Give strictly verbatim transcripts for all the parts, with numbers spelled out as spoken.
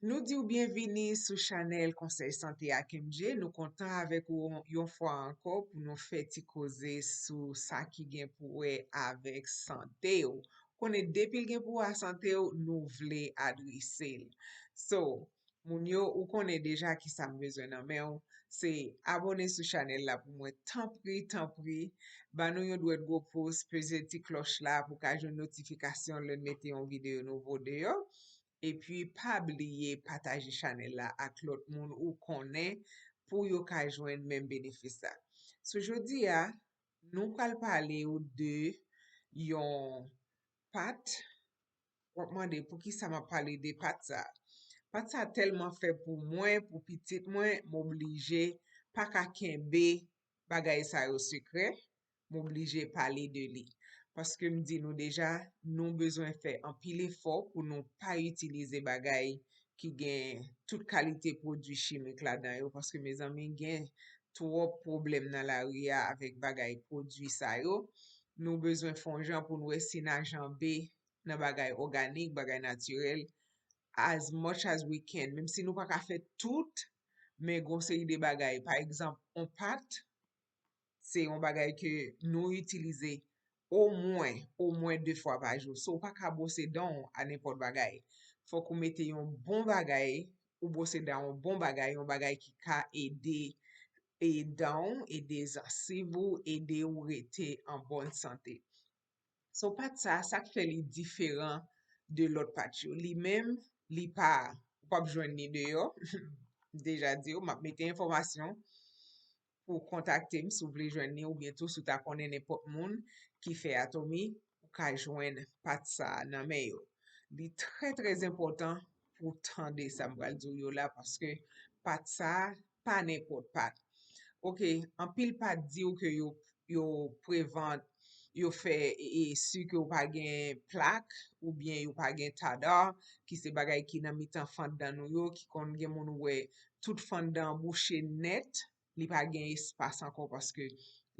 Nou di w byenvini sou chanèl Konsèy Sante ak M J. Nou kontan avèk ou yon fwa ankò pou nou fè ti koze sou sa ki gen pou wè avèk sante w. Konnen depi l gen pou wè a sante w, nou vle adrese l. So, moun yo, ou konnen deja ki sa m bezwen nan men w. Se abòne sou chanèl la pou mwen, tanpri, tanpri. Ba nou yon dwèt gwo pous, peze ti klòch la pou ka jwenn notifikasyon lè n mete yon videyo nouvo deyò. Epi pa bliye pataje chanèl la ak lòt moun ou konnen pou yo ka jwenn menm benefis la. So jodi a, nou pral pale w de yon pat. W ap mande poukisa m ap pale de pat sa. Pat sa tèlman fè pou mwen, pou pitit mwen, m oblije pa ka kenbe bagay sa yo sekrè. M oblije pale de li. Paske m di nou deja, nou bezwen fè anpil efò pou nou pa itilize bagay ki gen tout kalite pwodui chimik ladan yo, paske mezanmi, gen twòp pwoblèm nan lari a avèk bagay pwodui sa yo. Nou bezwen fè yon jan pou nou wè si n a janbe nan bagay òganik, bagay natirèl, as much as we can. Menm si nou pa ka fè tout, men gon seri de bagay. Pa egzanp, yon pat, se yon bagay ke nou itilize omwen, omwen de fwa pa jou. So, ou pa ka bwose dan w a nenpòt bagay. Fòk ou mete yon bon bagay, ou bwose dan w yon bon bagay, yon bagay ki ka ede, e dan w, ede zansiv ou, ede ou rete an bòn sante. So, pat sa, sa k fè li diferan de lòt pat yo. Li menm, li pa, ou p ap jwenn li deyò. M deja di w, m ap mete enfòmasyon pou w kontakte m si w vle jwenn li, oubyen tou si w ta konnen nenpòt moun ki fè atomi, ou ka jwenn pat sa a nan men yo. Li trè, trè enpòtan pou w tande sa m pral di w yo la, paske pat sa a pa nenpòt pat. Oke, anpil pat di w ke yo, yo prevant, yo fè e, e si ke w pa gen plak, oubyen yo pa gen tadar, ki se bagay ki nan mitan fanndan nou yo, ki konn gen moun ou wè tout fanndan bouche nèt, li pa gen espas ankò paske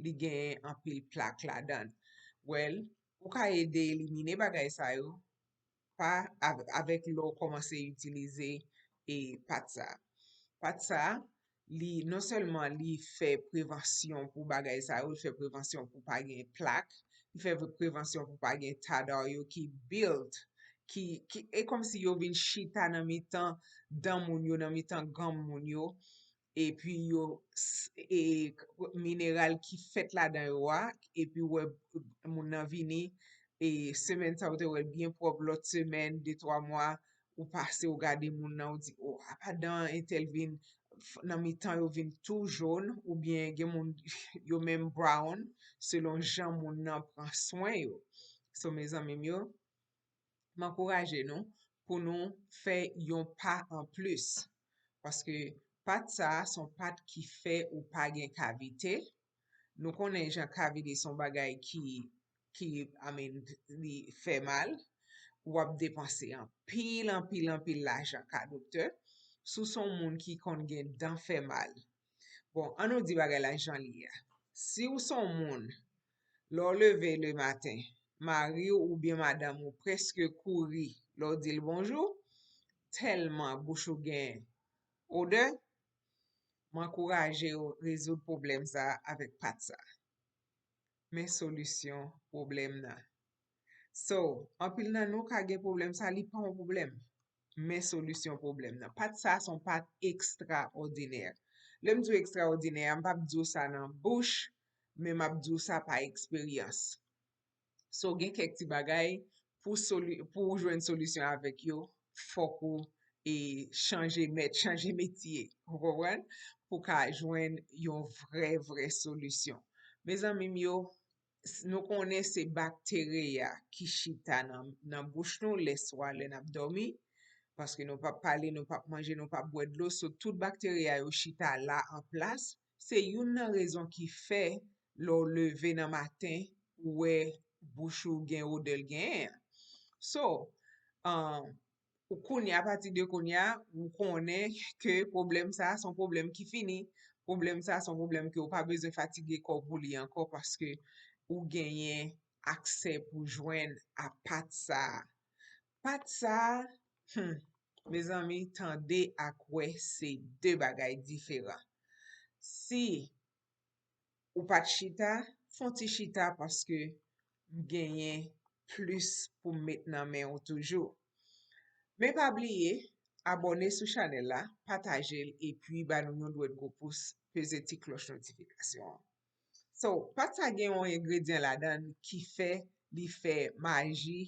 li gen anpil plak ladan l. Well, ou ka ede elimine bagay sa yo pa av-, avèk lè w kòmanse itilize e pat sa. Pat sa, li non sèlman li fè prevansyon pou bagay sa yo, li fè prevansyon pou pa gen plak, li fè prevansyon pou pa gen tadar yo ki build, ki, ki, e kòmsi yo vin chita nan mitan dan moun yo, nan mitan ganm moun yo, epi yo, s-, e, mineral ki fèt ladan yo a, epi wè moun nan vini, e semèn sa ou te wè l byen pwòp, lòt semèn, de twa mwa, ou pase, ou gade moun nan, ou di, o, apa dan entèl vin, f-, nan mitan yo vin tou jòn, oubyen gen moun, yo menm brown, selon jan moun nan pran swen yo. So, mezanmi m yo, m ankouraje nou pou nou fè yon pa an plis. Paske pat sa a se yon pat ki fè ou pa gen kavite. Nou konnen jan kavite se yon bagay ki, ki, I mean, li fè mal. W ap depanse anpil, anpil, anpil lajan ka doktè. Si w se yon moun ki konn gen dan fè mal. Bon, an nou di bagay la jan li ye a. Si w se yon moun, lè w leve le maten, mari w oubyen madanm ou prèske kouri lè w di l bonjou, tèlman bouch ou gen odè, m ankouraje w rezoud pwoblèm sa a avèk pat sa a. Men solisyon pwoblèm nan. So, anpil nan nou ka gen pwoblèm sa, li pa yon pwoblèm. Men solisyon pwoblèm nan. Pat sa a se yon pat ekstraòdinè. Lè m di w ekstraòdinè a, m p ap di w sa nan bouch, men m ap di w sa pa eksperyans. So, gen kèk ti bagay pou soli-, pou w jwenn solisyon avèk yo, fòk ou e chanje mèt, chanje metye. Ou konprann? Pou ka jwenn yon vrè, vrè solisyon. Mezanmi m yo, s-, nou konnen se bakteriya ki chita nan, nan bouch nou lèswa lè n ap dòmi, paske nou p ap pale, nou p ap manje, nou p ap bwè dlo, so tout bakteriya yo chita la an plas. Se youn nan rezon ki fè lè w leve nan maten, ou wè bouch ou gen odè l genyen an. So, um, ou kounye a, apati de kounye a, ou konnen ke pwoblèm sa a se yon pwoblèm ki fini. Pwoblèm sa a se yon pwoblèm ke ou pa bezwen fatige kò w pou li ankò paske ou genyen aksè pou jwenn a pat sa a. Pat sa a, hmm, Mezanmi, tande ak wè se de bagay diferan. Si ou pa t chita, fè yon ti chita paske m genyen plis pou m met nan men w toujou. Men pa bliye, abòne sou chanèl la, pataje l epi ba nou yon dwèt gwo pous, peze ti klòch notifikasyon an. So, pat sa gen yon engredyan ladan l ki fè li fè maji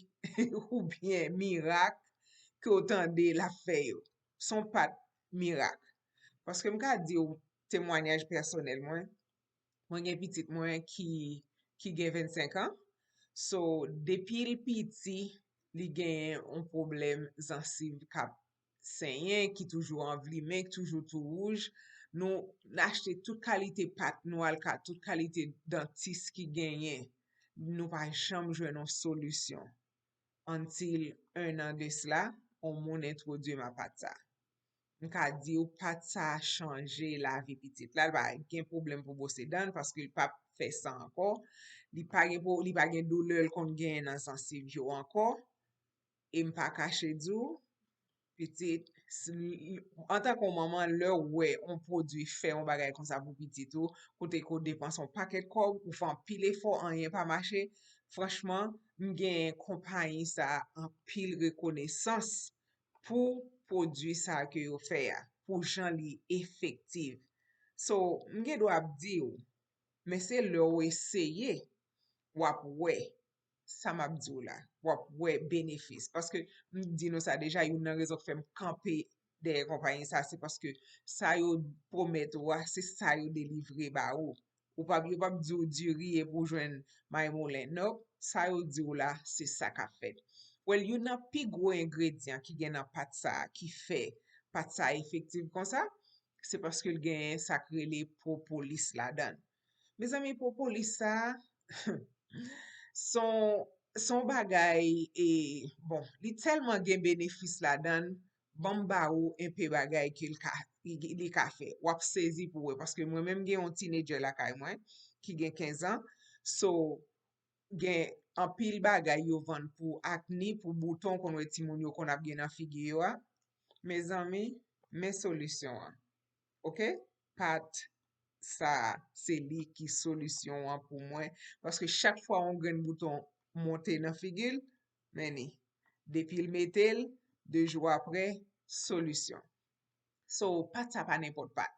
oubyen mirak ke w tande l ap fè yo. Se yon pat mirak. Paske m ka di w temwanyaj pèsonèl mwen. Mwen gen pitit mwen ki, ki gen vennsenk an. So, depi l piti, li gen yon pwoblèm zansiv k ap senyen, ki toujou anvlimen, ki toujou tou wouj. Nou achte tout kalite pat, nou al ka tout kalite dantis ki genyen. Nou pa janm jwenn yon solisyon. Until un an de sila, yon moun entwodui m a pat sa. M ka di w, pat sa chanje lavi pitit la. Li pa gen pwoblèm pou bwose dan l paske li p ap fè san ankò. Li pa gen, li pa gen doulè l konn genyen nan zansiv yo ankò. E m pa kache di w, pitit, antanke yon manman, lè w wè yon pwodui fè yon bagay konsa pou pitit ou, kote ke w depanse yon pakèt kòb, ou fè anpil efò, anyen pa mache, franchman, m gen konpayi sa a anpil rekonesans pou pwodui sa a ke yo fè a, pou jan li efektiv. So, m gen dwa ap di w, men se lè w eseye, w ap wè sa m ap di w la, w ap wè benefis. Paske m di nou sa deja, youn nan rezon k fè m kanpe dèyè konpayi sa, se paske sa yo pwomèt ou a, se sa yo delivre ba ou. Ou p ap, yo p ap di w diri epi w jwenn may moulen. Nonp, sa yo di w la, se sa k ap fèt. Well, youn nan pi gwo engredyan ki gen nan pat sa a, ki fè pat sa a efektiv konsa, se paske l gen sa k rele pwopolis ladan l. Mezanmi, pwopolis sa a, se yon, se yon bagay, e, bon, li tèlman gen benefis ladan l, ban m ba ou enpe bagay ke l ka, li, li ka fè. W ap sezi pou w wè, paske mwen menm gen yon teenager lakay mwen ki gen kenz an. So, gen anpil bagay yo vann pou akni, pou bouton, konn wè timoun yo konn ap gen nan figi yo a. Mezanmi, men solisyon an. Oke? Pat sa a, se li ki solisyon an pou mwen. Paske chak fwa yon grenn bouton monte nan figi l, men ni. Depi l mete l, de jou apre, solisyon. So, pat sa pa nenpòt pat.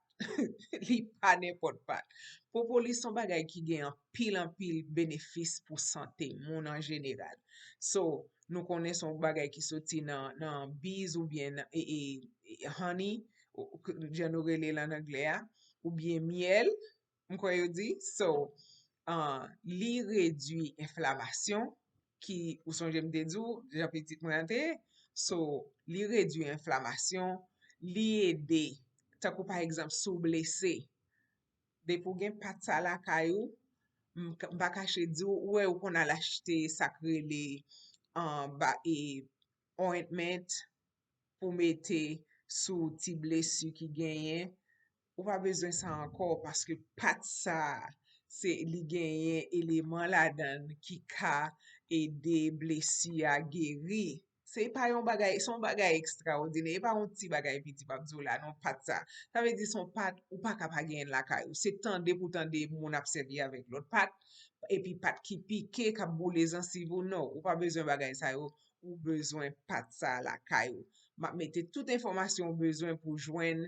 Li pa nenpòt pat. Pwopolis se yon bagay ki gen anpil, anpil benefis pou sante moun an jeneral. So, nou konnen se yon bagay ki soti nan, nan biz oubyen nan, e, e, e, honey, ou, ou, jan nou rele l an anglè a, oubyen myèl, m kwè yo di. So, ah, li redui enflamasyon, ki, ou sonje m te di w, jan pitit mwen an te ye. So, li redui enflamasyon, li ede, tankou pa egzanp, si w blese, depi w gen pat sa lakay ou, m, m pa kache di w, ou wè ou konn al achte sa k rele, ah, ba, e, ointment pou mete sou ti blesi ki genyen. Ou pa bezwen sa ankò paske pat sa a, se li genyen eleman ladan l ki ka ede blesi a geri. Se pa yon bagay, se yon bagay ekstraòdinè. E pa yon ti bagay piti m ap di w la, non, pat sa. Sa vle di se yon pat ou pa ka pa genyen l lakay ou. Se tande pou tande moun ap sèvi avèk lòt pat, epi pat ki pike, k ap boule zansiv ou, non, ou pa bezwen bagay sa yo, ou bezwen pat sa a lakay ou. M ap mete tout enfòmasyon ou bezwen pou jwenn,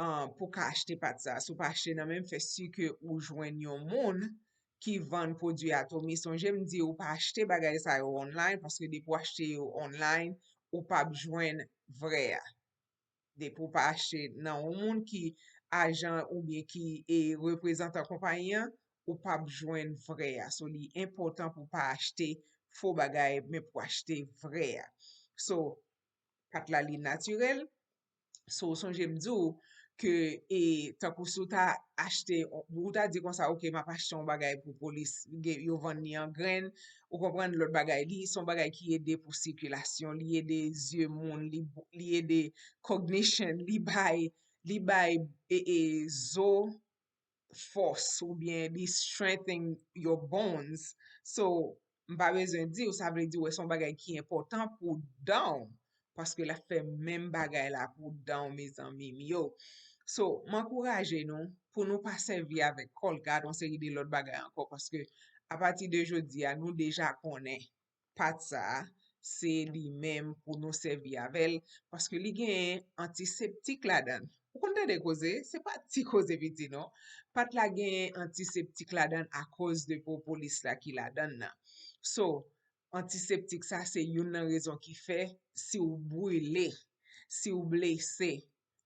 ah, pou ka achte pat sa a. Si w pa achte nan men m, fè si ke ou jwenn yon moun ki vann pwodui Atomy. Sonje m di ou pa achte bagay sa yo online, paske depi w achte yo online, ou p ap jwenn vrè a. Depi w pa achte nan yon moun ki ajan oubyen ki, e, reprezantan konpayi an, ou p ap jwenn vrè a. So, li enpòtan pou w pa achte fo bagay, men pou w achte vrè a. So, pat la, li natirèl. So, sonje m di w ke, e, tankou si w ta achte, ou ta di konsa, "Ok, m ap achte yon bagay pwopolis, gen, yo vann li an grenn," ou konprann, lòt bagay, li se yon bagay ki ede pou sikilasyon, li ede zye moun, li, li ede cognition, li bay, li bay, e, e, zo fòs oubyen li strengthen your bones. So, m pa bezwen di w, sa vle di w se yon bagay ki enpòtan pou dan w, paske l ap fè menm bagay la pou dan w, mezanmi m yo. So, m ankouraje nou pou nou pa sèvi avèk Colgate, yon seri de lòt bagay ankò, paske apati de jodi a, nou deja konnen pat sa a, se li menm pou nou sèvi avè l, paske li genyen antiseptik ladan l. Ou konn tande koze? Se pa ti koze piti non. Pat la genyen antiseptik ladan l akoz de pwopolis la ki ladan l nan. So, antiseptik sa se youn nan rezon ki fè si w brile, si w blese,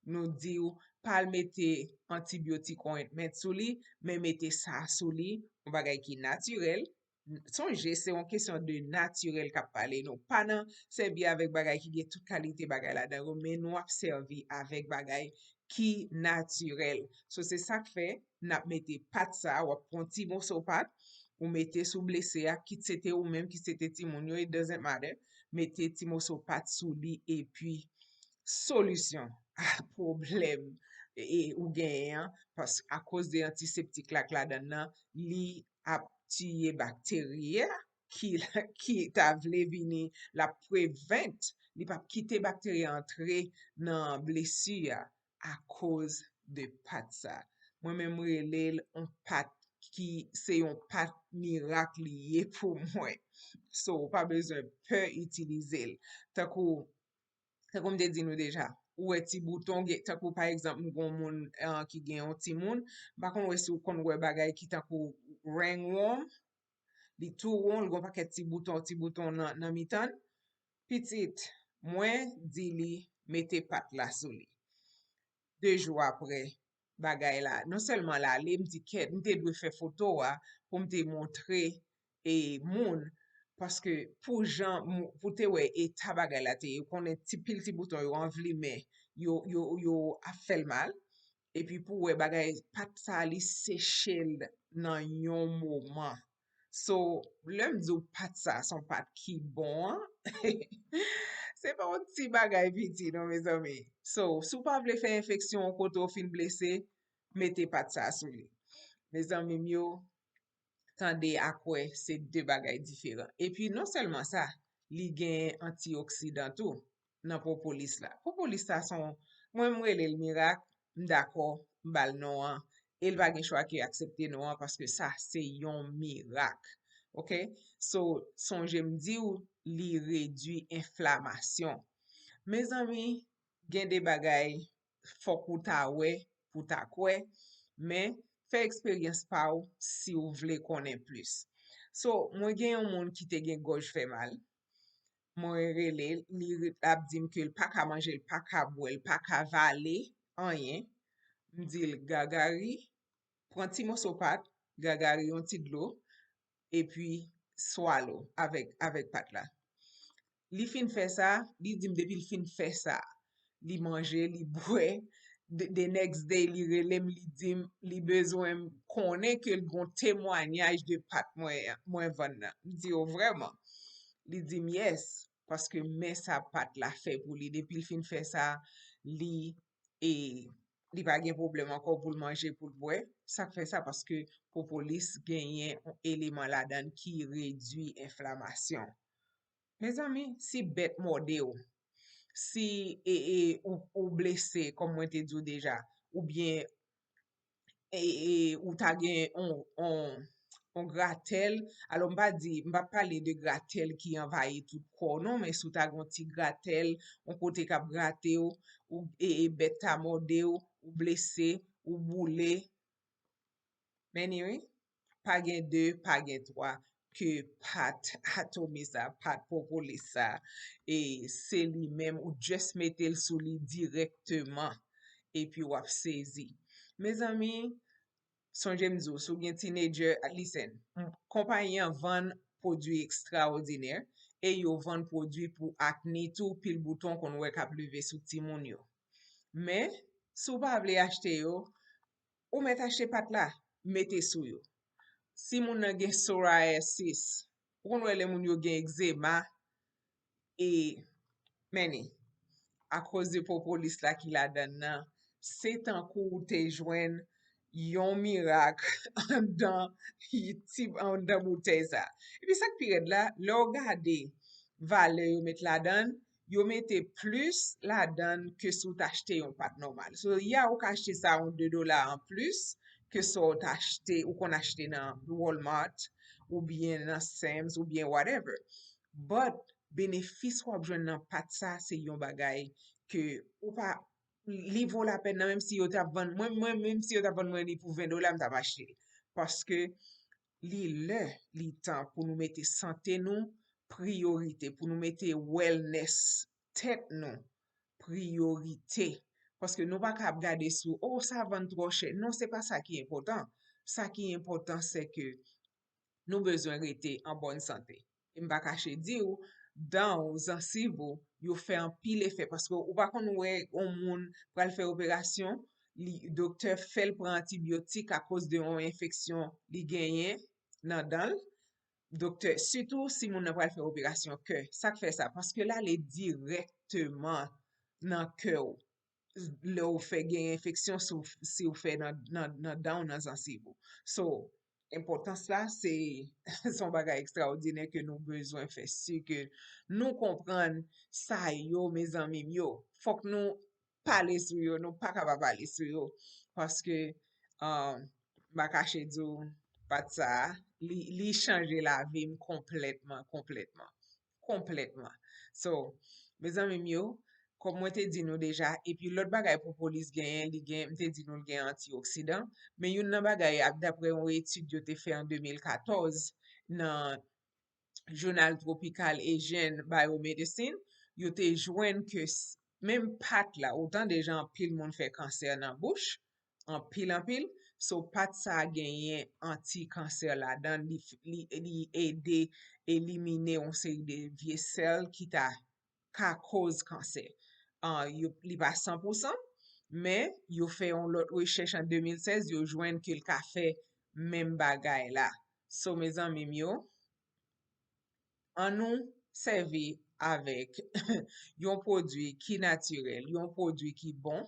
nou di w pa al mete antibyotik ointment sou li, men mete sa sou li, yon bagay ki natirèl. Sonje, se yon kesyon de natirèl k ap pale. Nou pa nan sèvi avèk bagay ki gen tout kalite bagay ladan yo, men nou ap sèvi avèk bagay ki natirèl. So, se sa k fè n ap mete pat sa, w ap pran ti moso pat, ou mete sou blese a, kit se te ou menm, kit se te timoun yo, it doesn't matter, mete ti moso pat sou li, epi solisyon a pwoblèm e, e, ou genyen an, pas, akoz de antiseptik la k ladan nan, li ap tiye bakteri a ki, ki ta vle vini, l ap prevent, li p ap kite bakteri a antre nan blesi a akoz de pat sa. Mwen menm, m rele l yon pat ki se yon pat mirak li ye pou mwen. So, ou pa bezwen pè itilize l. Tankou, tankou m te di nou deja, ou wè ti bouton, gen, tankou pa egzanp, m gon moun uh, ki gen yon timoun, m pa konn wè si w konn wè bagay ki tankou ringworm, li tou won, li gon pakèt ti bouton, ti bouton nan, nan mitan l. Pitit, mwen di li mete pat la sou li. De jou apre, bagay la, non sèlman l ale, m di kèt, m te dwe fè foto a pou m te montre e moun, paske pou jan, pou te wè eta bagay la te ye, ou konnen ti pil ti bouton yo anvlimen, yo, yo, yo ap fè l mal, epi pou wè bagay pat sa li seche l nan yon moman. So, lè m di w pat sa se yon pat ki bon an, se pa yon ti bagay piti non, mezanmi. So, si w pa vle fè enfeksyon yon kote w fin blese, mete pat sa sou li. Mezanmi m yo, tande ak wè se de bagay diferan. Epi non sèlman sa, li gen antioksidan tou nan pwopolis la. Pwopolis la se yon, mwen m rele l mirak, m dakò, m ba l non an, e l pa gen chwa ke aksepte non an paske sa se yon mirak. Oke? So, sonje m di w, li redui enflamasyon. Mezanmi, gen de bagay fòk ou ta wè pou ta kwè, men fè eksperyans pa w si w vle konnen plis. So, mwen gen yon moun ki te gen gòj fè mal, mwen rele l, li ap di m ke l pa ka manje, l pa ka bwè, l pa ka vale anyen. M di l, gagari, pran ti moso pat, gagari yon ti dlo, epi swallow avèk, avèk pat la. Li fin fè sa, li di m depi l fin fè sa, li manje, li bwè, the, the next day li rele m, li di m li bezwen m konnen ke l gon temwanyaj de pat mwen, mwen vann nan. M di yo vrèman? Li di m yes, paske men sa pat la fè pou li. Depi l fin fè sa, li e li pa gen pwoblèm ankò pou l manje, pou l bwè. Sa k fè sa? Paske pwopolis genyen yon eleman ladan l ki redui enflamasyon. Mezanmi, si bèt mòde w, si e, e, ou, ou blese, kòm mwen te di w deja, oubyen e, e, ou ta gen on, on, on gratèl. Alò, m pa di, m pa pale de gratèl ki anvayi tout kò w non, men si w ta gen on ti gratèl, on kote k ap grate w, ou, e, e bèt ta mòde w, ou blese, ou boule. Men anyway, pa gen de, pa gen twa, ke pat atomi sa, pat pwopolis sa, e se li menm, ou just mete l sou li dirèkteman, epi w ap sezi. Mezanmi, sonje m di w, si w gen teenager, listen, m, konpayi an vann pwodui ekstraòdinè, e yo vann pwodui pou akni tou, pil bouton konn wè k ap leve sou timoun yo. Men, si w pa vle achte yo, ou mèt achte pat la, mete sou yo. Si moun nan gen psoriasis, ou konn wè lè moun yo gen egzema, e, men ni, akoz de pwopolis la ki ladan l nan, se tankou w te jwenn yon mirak anndan, ti, anndan boutèy sa. Epi sa k pi rèd la, lè w gade valè yo met ladan l, yo mete plis ladan l ke si w ta achte yon pat nòmal. So, ya ou ka achte sa yon de dola anplis ke sa w ta achte, ou konn achte nan Walmart, oubyen nan Sam's, oubyen whatever. But, benefis w ap jwenn nan pat sa, se yon bagay ke ou pa, li vo lapèn nan, menm si yo t ap vann mwen, mwen, menm si yo t ap vann mwen li pou ven dola, m t ap achte l. Paske li lè, li tan pou nou mete sante nou priyorite, pou nou mete wellness tèt nou priyorite. Paske nou pa ka ap gade sou, oh, sa vann twò chè. Non, se pa sa ki enpòtan. Sa ki enpòtan, se ke nou bezwen rete an bòn sante. E m pa kache di w, dan w, zansiv ou, yo fè anpil efè. Paske ou pa konn wè yon moun pral fè operasyon, li, doktè fè l pran antibyotik akoz de yon enfeksyon li genyen nan dan l. Doktè, sitou si moun nan pral fè operasyon kè. Sa k fè sa? Paske l ale dirèkteman nan kè w. Lè w fè gen enfeksyon, si w, si w fè nan, nan, nan dan w, nan zansiv ou. So, enpòtans la, se, se yon bagay ekstraòdinè ke nou bezwen fè si ke nou konprann sa yo, mezanmi m yo. Fòk nou pale sou yo, nou pa ka pa pale sou yo. Paske, um, m pa kache di w, pat sa a, li, li chanje lavi m konplètman, konplètman, konplètman. So, mezanmi m yo, kòm mwen te di nou deja, epi lòt bagay pwopolis genyen, li gen, m te di nou l gen antioksidan, men youn nan bagay, ap dapre yon etid yo te fè an de mil katòz nan jounal Tropical Asian Biomedicine, yo te jwenn ke s-, menm pat la, ou tande jan anpil moun fè kansè nan bouch, anpil, anpil. So, pat sa a genyen antikansè ladan l, li, li, li ede elimine yon seri de vye sèl ki ta ka koz kansè. Ah, yo, li pa san pou san, men yo fè yon lòt rechèch an de mil sèz, yo jwenn ke l ka fè menm bagay la. So, mezanmi m yo, ann nou sèvi avèk yon pwodui ki natirèl, yon pwodui ki bon.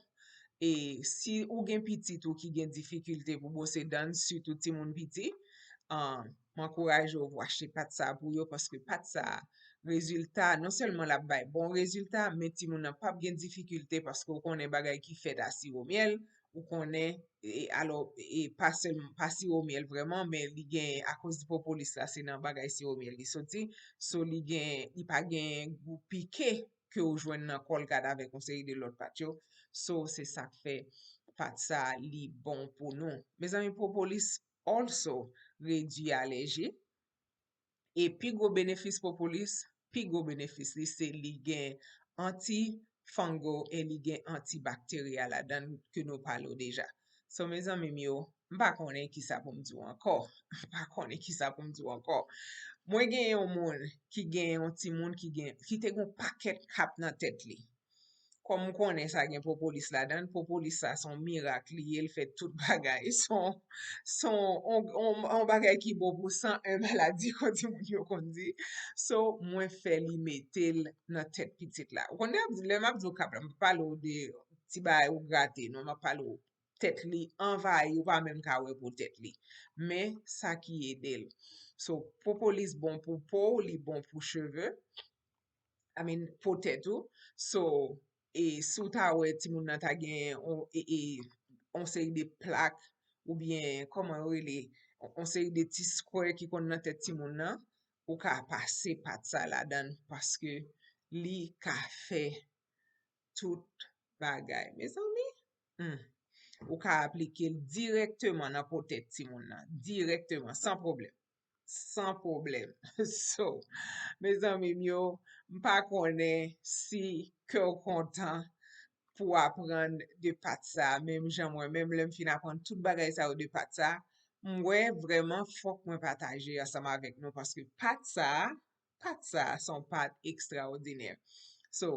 E si ou gen pitit ou ki gen difikilte pou bwose dan, sitou timoun piti, ah, m ankouraje w pou achte pat sa a pou yo, paske pat sa a, rezilta, non sèlman l ap bay bon rezilta, men timoun nan p ap gen difikilte paske w konnen bagay ki fèt a siwo myèl, ou konnen, e, alò, e pa sèlman, pa siwo myèl vrèman, men li gen, akoz pwopolis la, se nan bagay siwo myèl li soti, so li gen, li pa gen gou pike ke w jwenn nan Colgate avèk yon seri de lòt pat yo. So, se sa k fè pat sa a, li bon pou nou. Mezanmi, pwopolis also redui alèji. E pi gwo benefis pwopolis, pi gwo benefis li, se li gen anti-fungal e li gen antibakterya ladan l ke nou pale w deja. So, mezanmi m yo, m pa konnen kisa pou m di w ankò. M pa konnen kisa pou m di w ankò. Mwen gen yon moun ki gen yon timoun ki gen, ki te gen yon pakèt kap nan tèt li. Kòm m konnen sa gen pwopolis ladan l, pwopolis sa se yon mirak li ye, l fè tout bagay. Se yon, se yon, yon, yon, yon bagay ki bon pou san en maladi, kon timoun yo konn di. So, mwen fè li mete l nan tèt pitit la. Ou konn lè, lè m ap di w kap la, m pa pale w de ti bagay ou grate, non, m ap pale w tèt li anvayi, ou pa menm ka wè po tèt li. Men, sa ki ede l. So, pwopolis bon pou po w, li bon pou cheve. I mean, po tèt ou. So, e si w ta wè timoun nan ta gen on, e, e, on seri de plak, oubyen, kòman yo rele, on, on seri de ti square ki konn nan tèt timoun nan, ou ka pase pat sa ladan l, paske li ka fè tout bagay. Mezanmi, hmm, ou ka aplike l dirèkteman nan po tèt timoun nan, dirèkteman, san pwoblèm. San pwoblèm. So, mezanmi m yo, m pa konnen si kè w kontan pou w aprann de pat sa, menm jan mwen, menm lè m fin aprann tout bagay sa yo de pat sa, m wè vrèman fòk mwen pataje ansanm avèk nou, paske pat sa, pat sa, se yon pat ekstraòdinè. So,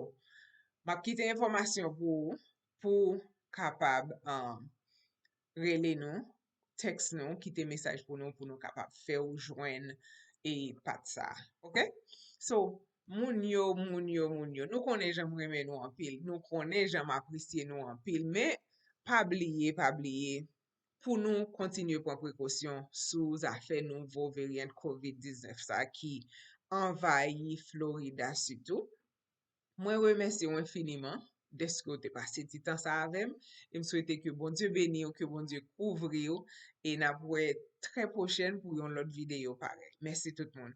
m ap kite enfòmasyon pou ou, pou w kapab, um, rele nou, tèks nou, kite mesaj pou nou, pou nou kapab fè w jwenn e pat sa. Oke? So, moun yo, moun yo, moun yo, nou konnen jan m renmen nou anpil, nou konnen jan m apresye nou anpil, men pa bliye, pa bliye, pou nou kontinye pran prekosyon sou zafè nouvo varyant kovid diznèf sa ki anvayi Florida sitou. Mwen remèsye w enfiniman dèske w te pase ti tan sa avè m. E m swete ke Bondye beni w, ke Bondye kouvri w. E n ap wè trè pwochèn pou yon lòt videyo parèy. Mèsi tout moun.